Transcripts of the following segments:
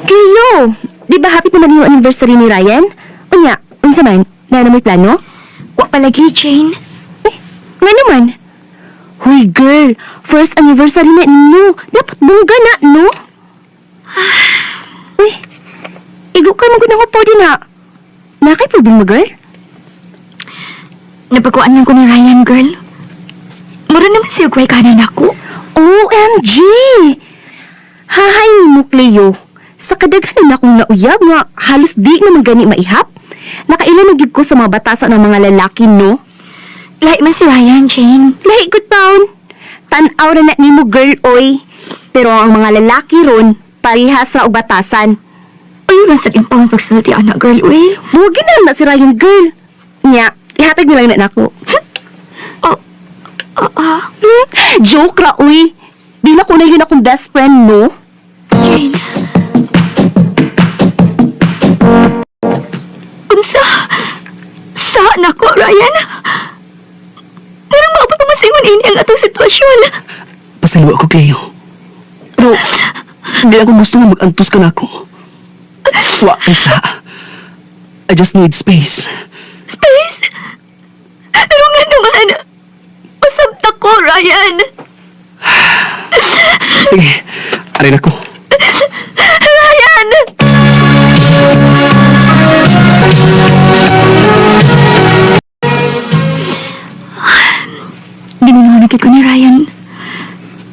Cleo, di ba hapit naman yung anniversary ni Ryan? Unya, unsa man, na may plano? Wa palagi, Jane. Eh, nga naman. Huy girl, first anniversary na ninyo. Dapat bongga na, no? Uy, igo ka man gud ako din na. Nakay problema, girl? Napakuan lang ko ni Ryan, girl. Mura naman siya kway kanan ako. OMG! Hahay ni mo, Cleo. Sa kadaghanan akong nauyab nga halos di naman gani maihap. Nakailan na gyud ko sa mga batasan ng mga lalaki, no? Lahi man si Ryan, Jane. Lahi good taon. Tan-aw ra na nimo, girl, oy. Pero ang mga lalaki ron, parihas ra og batasan. Ayaw lang sa impang pagsulti, anak, girl, uy. Buwagin na lang na si Ryan, girl. Nya, ihatag na lang na nako. Oh, ah, ah, Joke ra, uy. Di na ko na yun akong best friend, no? Jane. Unsa? Sa nako, Ryan? Meron maabot na masingon ini ang atong sitwasyon. Pasalo ako, Cleo. Pero, hindi ako gusto nga mag-antos ka na ako. Wa kay sa. I just need space. Space? Pero nga naman, pasabta ko, Ryan. Sige, arin ako. Ryan! Giningaw na ko ni Ryan.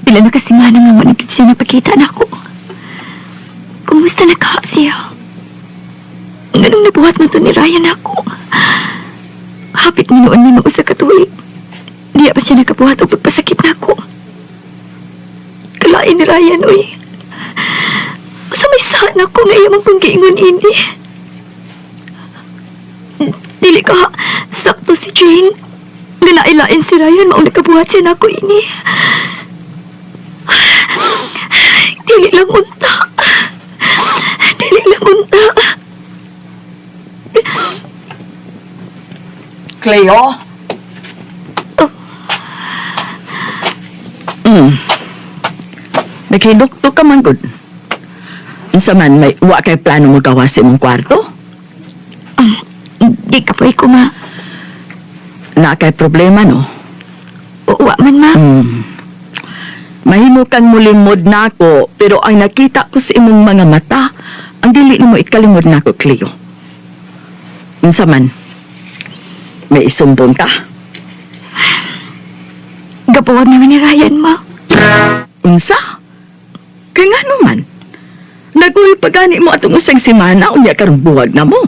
Pila na kasi nga nga managit siya napakita na ako. Kumusta na ka siya? Ganong nabuhat mo to ni Ryan ako. Hapit ni noon na sa katuig. Di pa siya nakabuhat o pagpasakit na ako. Kalain ni Ryan, uy. Sa may saan ako nga iyang kong giingon ini. Dili ka, sakto si Jane. Ginailain si Ryan, mauna kabuhat siya nako ini. Dili lang unta. Dili lang unta. Cleo? Oh. Naghilok ka man gud. Unsa man may wa kay plano mo gawas sa imong kwarto? Di ka po ma. Na kay problema no. Uwa man ma. Mahimo kang mulimod nako, pero ang nakita ko sa imong mga mata, ang dili nimo ikalimod nako, Cleo. Unsa man? May isumbong ka? Gabuwag naman ni Ryan ma. Unsa? Kay ngano man? Naguhi pa gani mo atong usang semana unya karon buwag na mo.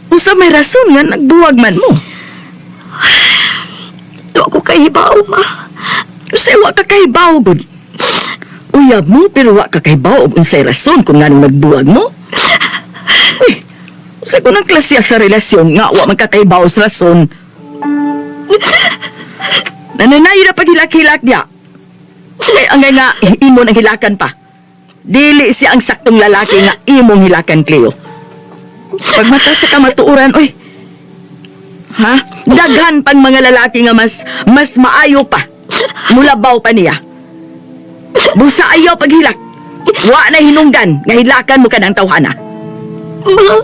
Unsa may rason nga nagbuwag man mo? Do ako kahibaw ma. Unsay wa ka kahibaw gud. Uyab mo pero wa ka kahibaw og unsay rason kung nganong nagbuwag mo. Uy, unsay ko nang klase sa relasyon nga wa man ka kahibaw sa rason. Nananayo na paghilak-hilak diya. Kay ang nga imo nang hilakan pa. Dili siya ang saktong lalaki nga imong hilakan, Cleo. Pagmata sa kamatuoran, oy. Ha? Daghan pang mga lalaki nga mas mas maayo pa. Mulabaw pa niya. Busa ayaw paghilak. Wa na hinungdan nga hilakan mo kanang tawhana. Ma.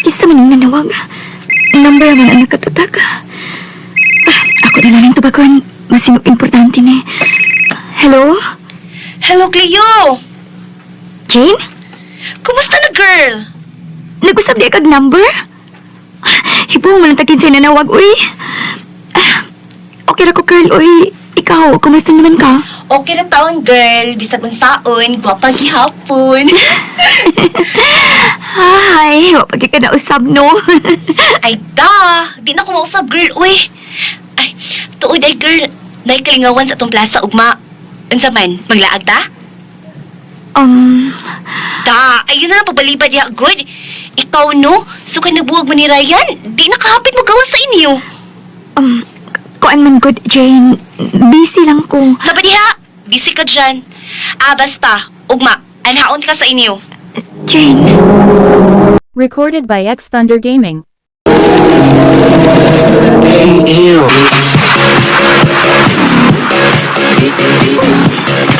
Isa man ang nanawag. Number man ang nakatatag. Ah, ako na lang ang tubagon. Masinok importante ni. Hello? Hello, Cleo! Jane? Kumusta na, girl? Nag-usap di kag number? Ah, Hibong man ang tagin sa nanawag, uy. Ah, okay ra ko, girl, uy. Ikaw, kumusta naman ka? Okay na taon, girl. Bisag unsaon, gwapa gihapon. Hi, wa pagi ka nausab, no? Ay da, di na ko mausab, girl, uy. Ay, tuod ay, girl. Naikalingawan sa atong plaza, ugma. Unsa man, maglaag ta? um, Da, ayun na lang pabalibad ya, good. Ikaw, no? Sukay nagbuwag mo ni Ryan. Di nakahapit mo gawas sa inyo. um, Kuan man good, Jane. Busy lang ko. Sa diha, busy ka dyan. Ah, basta, ugma, anhaon ka sa inyo. Jane. Recorded by X Thunder Gaming.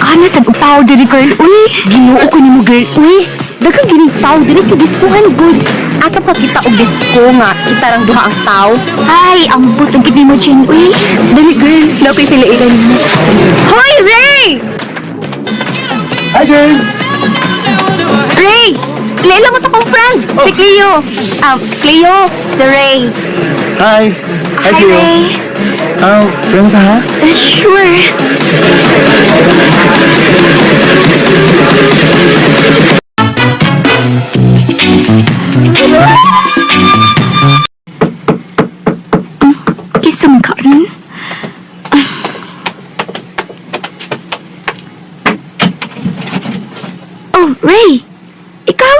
Kana sa og tao diri, girl. Uy! Ginoo ko nimo girl, uy. Daghang gining tao diri kay diskuhan good. Asa pa kita og disko nga kita rang duha ang tao. Ay, ambot ang gid mo, Jane. Uy! Dali girl, na ko'y pilaigan nimo. Hoy, Ray! Hi, Jane! Ray! Kilala mo sa kong friend, si Cleo. Ah, Cleo, si Ray. Hi! Hi, Ray. Oh, friend ka ha? Sure. Kisa man ka rin. Oh, Ray! Ikaw?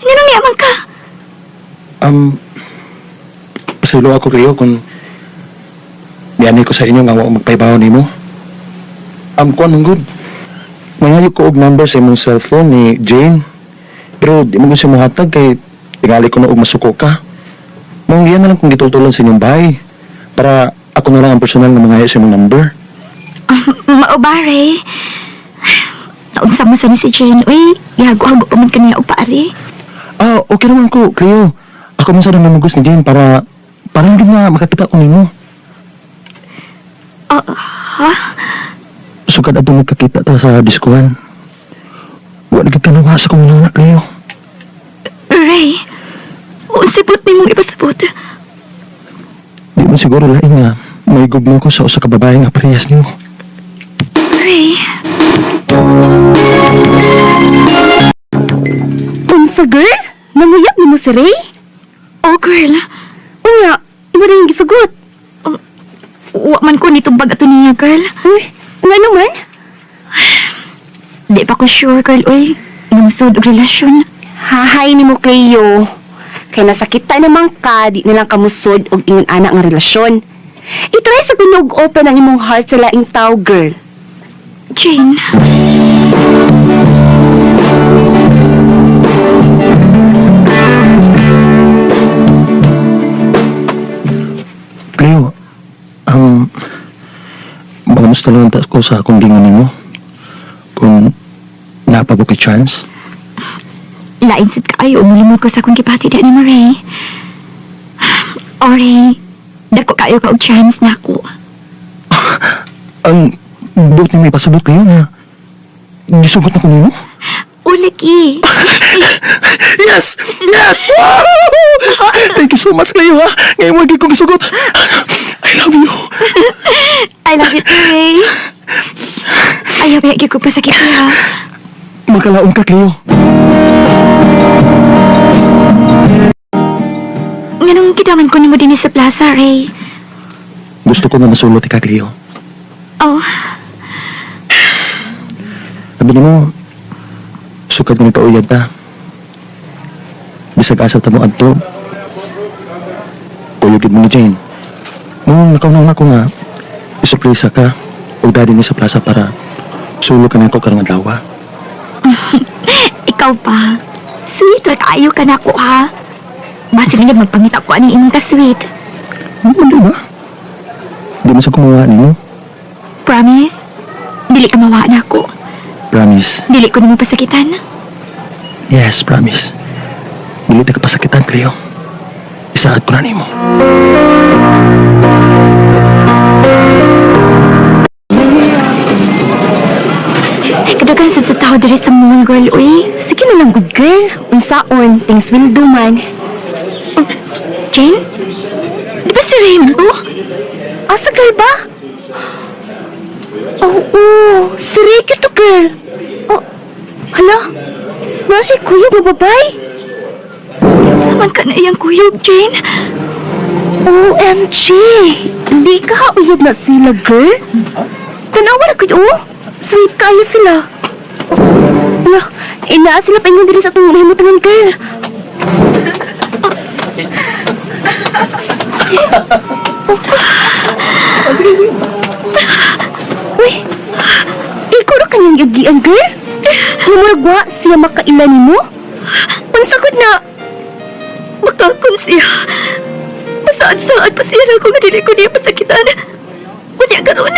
Nganong niyaman ka? Pasulo ako kayo kung niani ko sa inyo nga wa magpaybaw nimo. Kuan man gud. Mangayo ko og number sa imong cellphone ni Jane. Pero di mo gud siya mohatag kay tingali ko na og masuko ka. Mong iyan na lang kung gitultulan sa inyong bahay para ako na lang ang personal nga mangayo sa imong number. Mao ba, Ray? Naunsa mo sa ni si Jane, uy. Gihago-hago pa man kaniya og paari. Ah, okay naman ko, Cleo. Ako man sa namamugos ni Jane para parang gud nga makakita ko nimo. Oh, ha? Sugad ato magkakita ta sa diskuhan. Wala gid ka sa kong nana, Cleo. Ray, unsay buot nimong ipasabot? Di man siguro lain nga may gugma ko sa usa ka babae nga parehas nimo. Ray, Unsa girl? Nanguyab nimo si Ray? Oh girl, Unya, imo rin yung gisugot. wa man ko nitubag ato niya, girl. Uy, nga naman? Di pa ko sure, girl, uy. Namusod og relasyon. Hahay nimo Cleo. Kay nasakita naman ka, di nilang kamusod og ingon ana nga relasyon. I-try sa kunog open ang imong heart sa laing tao, girl. Jane, Cleo, mangamusta lang ta ko sa akong gingon nimo. Kung naa pa ba kay chance? Lain sad kaayo umulimot ko sa akong gipati di ni mo, Ray. Oh, Ray, dako kaayo ka og chance na ako. Ang buot nimo ipasabot kayo nga gisugot na ko nimo? Ulagi. Yes! Yes! Thank you so much, Cleo, ha? Ngayon mo kong gisugot. I love you. I love you too, Ray. Ayaw, biya ko pasakit ha. Magkalaon ka, Cleo. Nganong kidaman ko nimo dinhi sa plaza, Ray? Gusto ko nga masulot ka, Cleo. Oh, Sabi nimo, sukad nga nagkauyab ta. Bisag asa ta mo adto. Kuyogid mo ni Jane. Nung nakaw na ko nga, isurpresa ka o daddy ni sa plaza para sulo ka na ako karong adlaw. Ikaw pa. Sweet ra kaayo ka nako ha. Basin nga magpangita ko aning imong ka-sweet. Ano man di ba? Di man sa kumuha nimo. Promise? Dili ka mawa nako. Promise. Dili ko nimo pasakitan. Yes, promise. Dili ta kapasakitan, Cleo. Isaad ko na nimo. Ay, kadagan sa tao diri sa mall, girl, uy. Sige na lang, good girl. Unsaon, things will do man. Oh, Jane? Di ba si Raymond to? Asa girl ba? Oo, si Ricky to girl. Oh, hala, nasa si kuya ba babay? Saman ka na iyang kuyog, Jane? OMG! Hindi ka uyab na sila, girl. Tanawa na kayo, oh. Sweet kayo sila. Hala, inaa sila paingon diri sa atong nahimutangan, girl. Oh, sige, sige. Uy, ikaw ra kanyang yagian, girl? Lumuragwa siya makaila nimo? Unsagod na? Baka kung siya, masaad-saad pa siya na ako nga dili ko niya pasakitan. Kunya karon.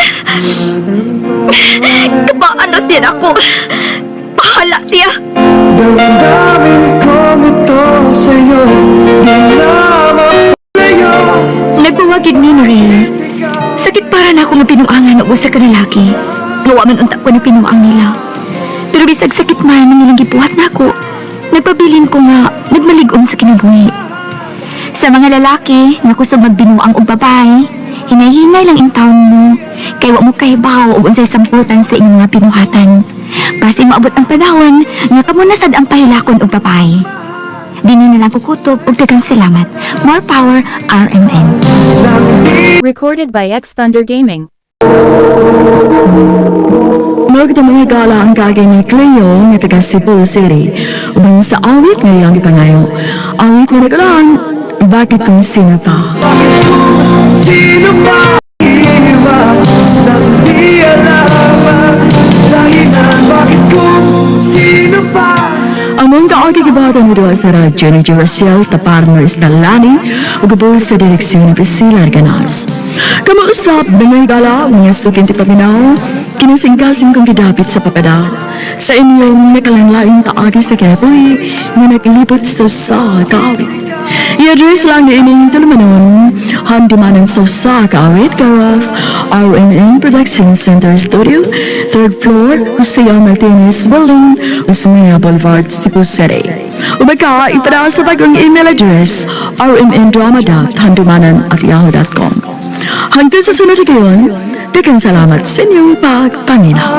Kapaan na siya nako. Bahala siya. Damdamin kong ito sa'yo. Di na sa'yo. Nagpawagid ni Noreen. Sakit para na ako nga pinuangan og usa ka lalaki. Nga wa man unta ko ni pinuang nila. Pero bisag sakit man ang ilang gibuhat nako, nagpabilin ko nga nagmalig-on sa kinabuhi. Sa mga lalaki nga kusog magbinuang og babae, hinay-hinay lang intawon mo kay wa mo kahibaw og unsay samputan sa inyong mga pinuhatan. Basi maabot ang panahon nga kamo na sad ang pahilakon og babae. Dini na lang kukutob og daghang salamat. More power, RMN. Recorded by X Thunder Gaming. Magdamay gala ang kagay ni Cleo nga taga Cebu City. Uban sa awit nga iyang gipangayo. Awit nga nagalan, "Bakit Kung Sino Pa?" Sino pa iba nang di alam ang dahilan? Bakit kung sino pa? Among kaagi gibata ni duha sa radyo ni Juracel Taparno Estalani ug gabuos sa direksyon ni Priscilla Arganas. Kamausap, mga higala, mga sukin ti paminaw, kinasingkasing kong gidapit sa papada. Sa inyong nakalanlaing kaagi sa kinabuhi nga naglibot sa kaawit. I-address lang ni ining tulumanon, Handumanan sa usa kaawit, care of RMN Production Center Studio, 3rd floor, Jose R. Martinez Building, Osmeña Boulevard, Cebu City. O baka ipadala sa bagong email address, rmndrama.handumanan@yahoo.com. Hanggang sa sunod gayon, daghang salamat sa inyong pagpaminaw.